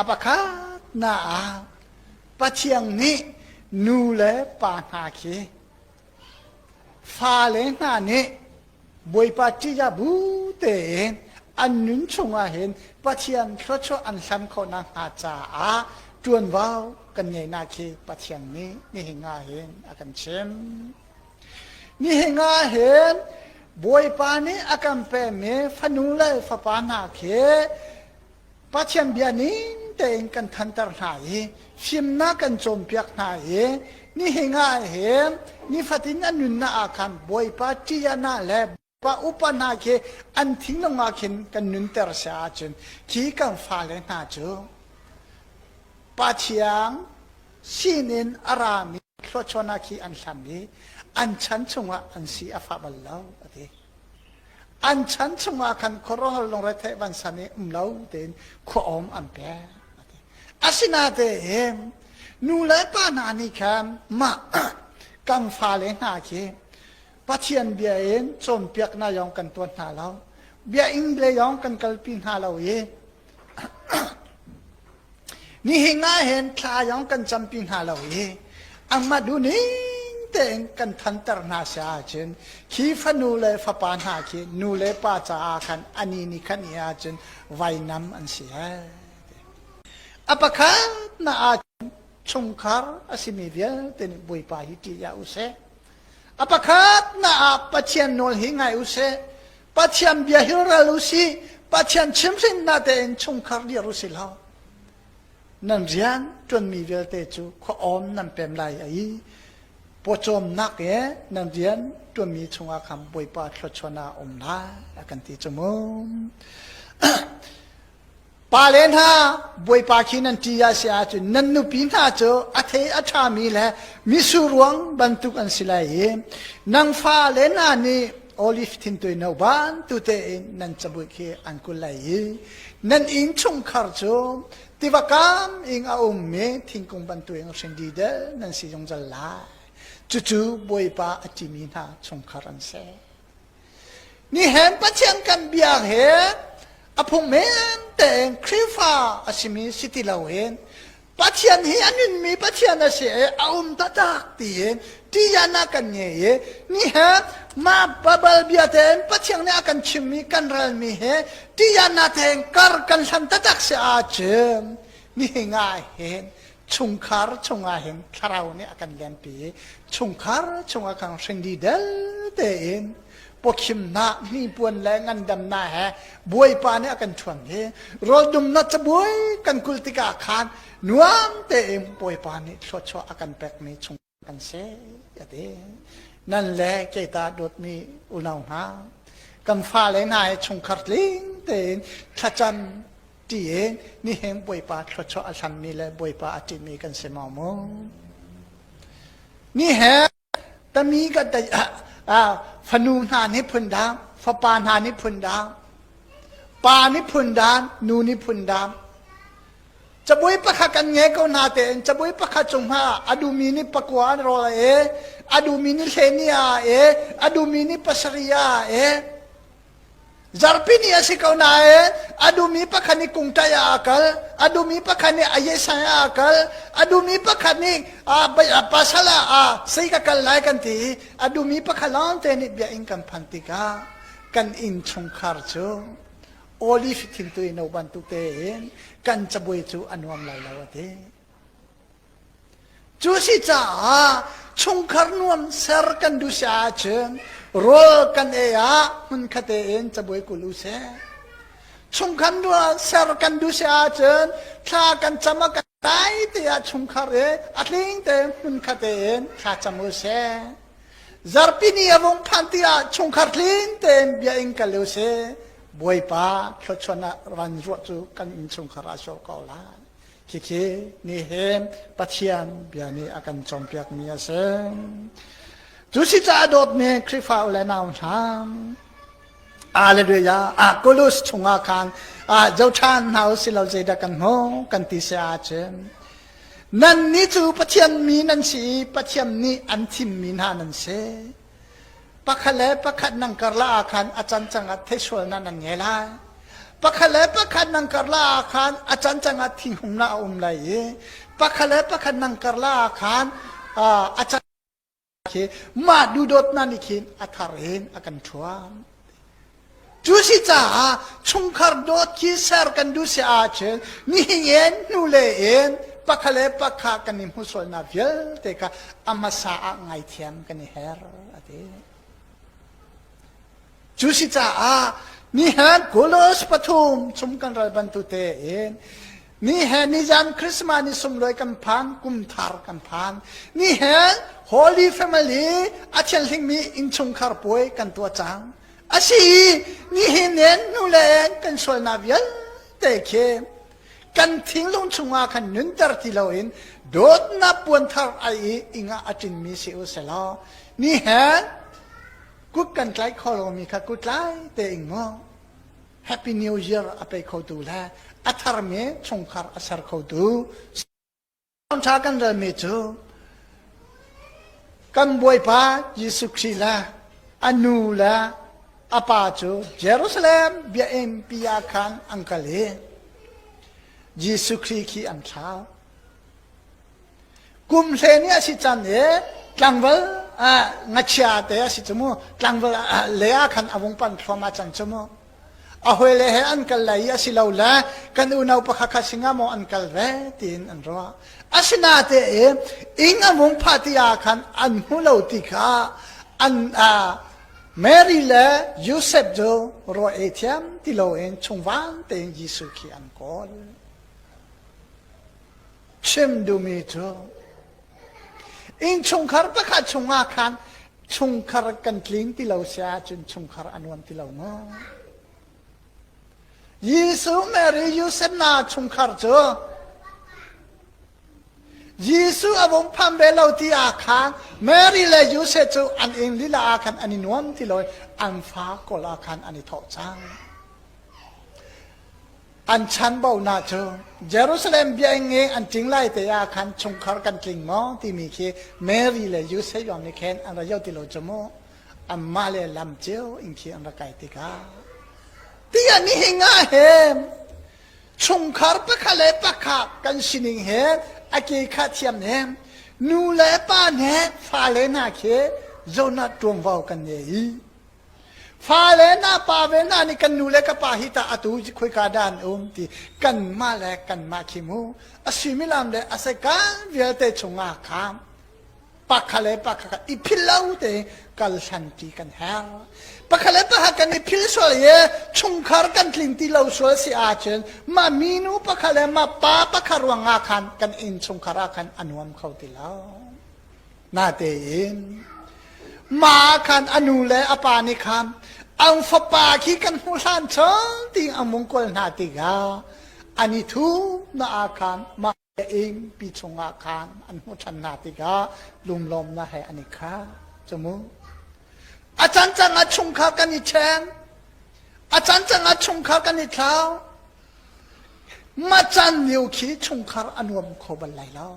A pakhat na ah Pathian nih nu le pa hna khi fale hna nih Bawipa ṭihzah bu tein an nun chungah hin Pathian thluachuah an hlam khawhnak hnga caah ṭuanvo kan ngeihnak khi Pathian nih nihin ah hin a kan chim. Nihin ah hin Bawipa nih a kan pekmi fanu le fapa hna khi Pathian bia ning tein kan thanter hna i fimnak kan cawnpiak hna i nihin ah hin nifatin an nunnak ah khan Bawipa ṭihnak le pa upa hna khi an thinlung ah khin kan nunter si ahcun khi kan fale hna cu Pathian sinin a rami thluachuahnak khi an hlam i an chan chungah an si a fah bal lo a ti. An chan chungah khan khuaruahhar lungretheih vansan i um lo tein khua-awm an pek. Asinatein nu le pa hna nih khan mah kan fale hna khi Pathian bia in cawnpiaknak yong kan tuah hna lo. Bia inn le yong kan kalpi hna lo i Nihin ah hin thla zong kan campi hna lo i anmah duhning tein kan thanter hna si ahcun khi fanu le fapa hna khi nu le pa caah khan ani nih khan i ahcun vainam an si he. A pakhat na ahcun chungkhar a simi vialte nih Bawipa hi ṭih u sih. A pakhat na ah Pathian nawl hi ngai u sih. Pathian bia hi ral u sih. Pathian chimhrinnak tein chungkhar dir u sih lo. Nan rian ṭuanmi vialte cu khua-awm nan pem lai i pawcawmnak he nan rian ṭuanmi chungah khan Bawipa thluachuahnak a um lai a kan ti cu mu. Pale hna, Bawipa khi nan ṭih a si ahcun nan nupi hna cu a thei a ṭhami le mitsur ruang bantuk an si lai i nan fale hna nih olive thingtuai no bantu tein nan cabuai khi an kulh lai i nan innchungkhar cu tiva kam in a ummi thingkung bantukin hring didel nan si zungzal lai. Cucu Bawipa a ṭimi hna chungkhar an si. Nihin Pathian kan biak hi a phung men tein Khrihfa a simi si ti loin Pathian hi a nunmi Pathian a si i a um taktak tiin ṭihzahnak kan ngei i nihin mah Baibal bia tein Pathian nih a kan chimmi kan ralmi hi ṭihzahnak tein kar kan hlan taktak si ahcun nihin ah hin chungkhar chungah hin thlarau nih a kan lenpi i chungkhar chungah khan hringdi del tein pawkhimnak hnipuan le ngandamnak he Bawipa nih a kan ṭhuan hi rawldumnak cabuai kan kul tikah khan nuam tein Bawipa nih thluachuah a kan pekmi chung kan si a ti. Nan le kei ta dawtmi unau hna kan fale hna he chungkhar tling tein thlacam ṭi in nihin Bawipa thluachuah a hlammi le Bawipa a ṭihmi kan si maw mu. Nihin tami ka fanu hna nih phun dang, fapa hna nih phun dang, pa nih phun dang, nu nih phun dang. Cabuai pakhat kan ngei ko hna tein cabuai pakhat cung hna a duhmi nih pakua an rawl a e, a duhmi nih hleni a e, a duhmi nih pasarih a e. Zarhpi ni a si ko nain a duhmi pakhat nih kungṭaih ah a kal, a duhmi pakhat nih ayesai ah a kal, a duhmi pakhat nih pasal ah sei ka kal lai kan ti i a duhmi pakhat lawngte nih biakinn kan phanh tikah kan innchungkhar cu olive thingtui no bantuk tein kan cabuai cu a nuam lai lo a ti. Cu si caah chungkhar nuam ser kan duh si ahcun rawl kan ei ah hmunkhat tein cabuai kul u sih. Chungkhar nuam ser kan duh si ahcun thla kan cam ah kan dai te ah chungkhar i a tling tein hmunkhat tein thla cam u sih. Zarhpi ni a vung phan tiah chungkhar tling tein bia in kal u sih. Bawipa thluachuahnak ran ruah cu kan innchungkhar ah sur ko lai. Khikhi nihin Pathian bia nih a kan cawnpiakmi a si. Cu si caah dawtmi Khrihfa u le nau hna, Alleluia, a Kulus chungah khan zoṭhan hna u si lo zeidah kan hmuh kan ti si ahcun nannih cu Pathian mi nan si i Pathian nih an thimmi hna nan si. Pakhat le pakhat nan karlak ah khan a can cang ah theisualnak nan ngei lai. Pakhat le pakhat nan karlak ah khan a cancang ah thinhungnak a um lai i pakhat le pakhat nan karlak ah khan a can khi mah duhdawtnak nih khin a thar in a kan ṭhuam. Cu si caah chungkhar dawt khi ser kan duh si ahcun nihin in hnu le in pakhat le pakhat kan i hmuhsualnak vialte kha a hmasa ah ngaithiam kan i her a ti. Cu si caah nihan Kolos pathum chung kan ral bantu tein ni he nizan Christmas ni sunglawi kan phan kum thar kan phan ni he Holy Family a thianhlingmi innchungkhar puai kan tuah cang asi nihin nen nu le kan sualnak vialte khi kan thinglung chungah khan nunter ti loin dawtnak puanthar ai i ingah a ṭinmi si u selaw ni he kut kan tlai kho lomi kha kut tlai tein mu Happy New Year a pe khotu le a tharmi chungkhar a ser khotu ṭha kan relmi cu kan Bawipa Jesuh Khrih le a nu le a pa cu Jerusalem biakinn pi ah khan an kal i Jesuh Khrih khi an thlau. Kum hle ni a si can i tlangval ngachia te a si cu mu tlangval le ah khan a vung pan thluahmah cang cu mu a hawi le he an kal lai i a si lo le kan unau pakhat kha singa maw an kal ve tiin an ruah asinain ing a vung phah ti ah khan an hmu lo ti kha an Mary le Joseph cu rawl ei thiam ti loin chungvang tein Jesuh khi an kawl. Chim duhmi cu innchungkhar pakhat chungah khan chungkhar kan tling ti lo si ahcun chungkhar a nuam ti lo maw? Jesuh, Mary, Joseph na chungkhar cu Jesuh a vung phan ve lo ti ah khan Mary le Joseph cu an inn lila ah khan an i nuam ti lo an fa kawl ah khan an i thawh cang. An chanbaunak cu Jerusalem biakinn i an ṭing lai te ah khan chungkhar kan tling maw timi khi Mary le Joseph yong nih khin an ra zoh ti lo cu mu. Anmah le lam cio in khi an ra kai tikah. Tiah nihin ah hin chungkhar pakhat le pakhat kan sining he a ke kha thiam he nu le pa nih fale hna khi zohnak ṭuanvo kan ngei i Fale na pa ve na nih kan nu le ka pa hi tah atu khoika dah an um ti kanmah le kanmah khi mu a suimilam le a sekal vialte chungah khan pakha le pakha kha i phil lo te kal hlan ti kan herh. Pakha le pakha kan i phil sual i chungkhar kan tling ti lo sual si ahcun mah minu pakha le mah pa pakha ruangah khan kan inn chungkhar ah khan a nuam kho ti lo. Natein mah khan a nu le a pa nih khan an fapa khi kan hmuh hlan chung ti an vung kawl hna tikah an i thup na ah khan mah ing pi chungah khan an hmuh ṭhan hna tikah lunglawmnak he an i khah cu mu. A cancang ah chungkhar kan i ṭhen. A cancang ah chungkhar kan i thlau. Macan lio khi chungkhar a nuam kho bal lai lo.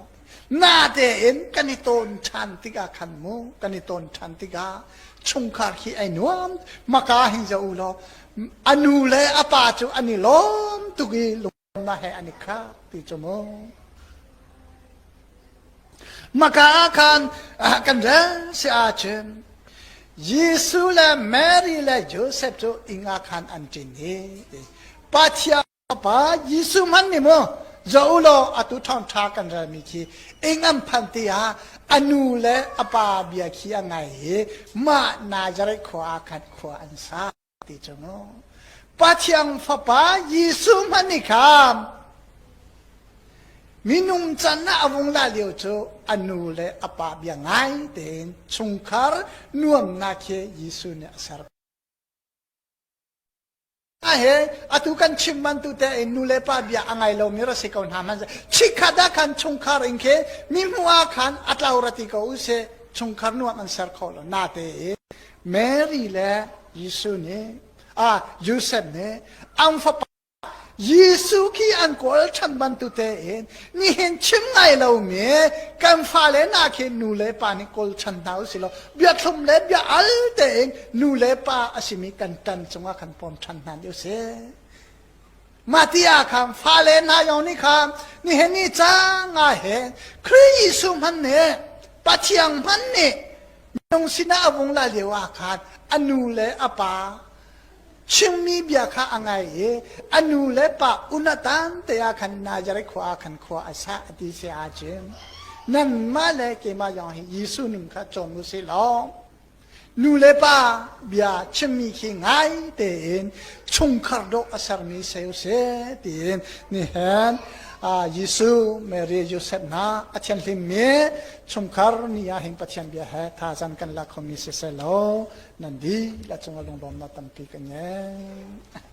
Natein kan i tawn ṭhan tikah khan mu, kan i tawn ṭhan tikah chungkhar khi ai nuam. Maka hin zoh u law, a nu le a pa cu an i lawm tuk i lungna he an i khak ti cu mu. Maka ah khan kan rel si ahcun Jesuh le Mary le Joseph cu inn ah khan an ṭin i Pathian Pa Jesuh hmanh nih mu zoh u law atu ṭhawngṭha kan relmi khi ing an phanh ti ah a nu le a pa bia khi a ngai i mah Nazareth khua ah khan khua an sa ti cu mu. Pathian Fapa Jesuh hmanh nih khan minung can ah a vung la lio cu a nu le a pa bia ngai tein chungkhar nuamnak khi Jesuh nih a ser. He atu kan chim bantu te in nu le pa bia a ngai lomi ra si ko hna hmanh chikkhat ah khan chungkhar in khi mi hmuh ah khan a tlau ra ti ko u sih chungkhar nuam an ser kho lo na te i Mary le Jesuh nih a Joseph nih an fapa Jesuh khi an kawl ṭhan bantu tein nihin chim ngai lomi kan fale hna khi nu le pa nih kawl ṭhan hna u si law biathlum le bia al tein nu le pa a simi kan ṭan cungah khan pawm ṭhan hna u sih. Mah ti ah khan fale hna yong nih khan nihin ni cang ah hin Khrih Jesuh hmanh nih Pathian hmanh nih minung sinah a vung la lio ah khan a nu le a pa chimmi bia kha a ngai i a nu le pa unatan te ah khan Nazareth khua ah khan khua a sa a ti si ahcun nanmah le keimah zong hi Jesuh nun kha cawm u sih law nu le pa bia chimmi khi ngai tein chungkhar dawh a sermi se u sih tiin nihin Jesuh Mary Joseph hna a thianghlimmi chungkhar ni ah hin Pathian bia he thazang kan la khomi siseh law nan dihlak cungah lunglawmnak tampi kan ngei.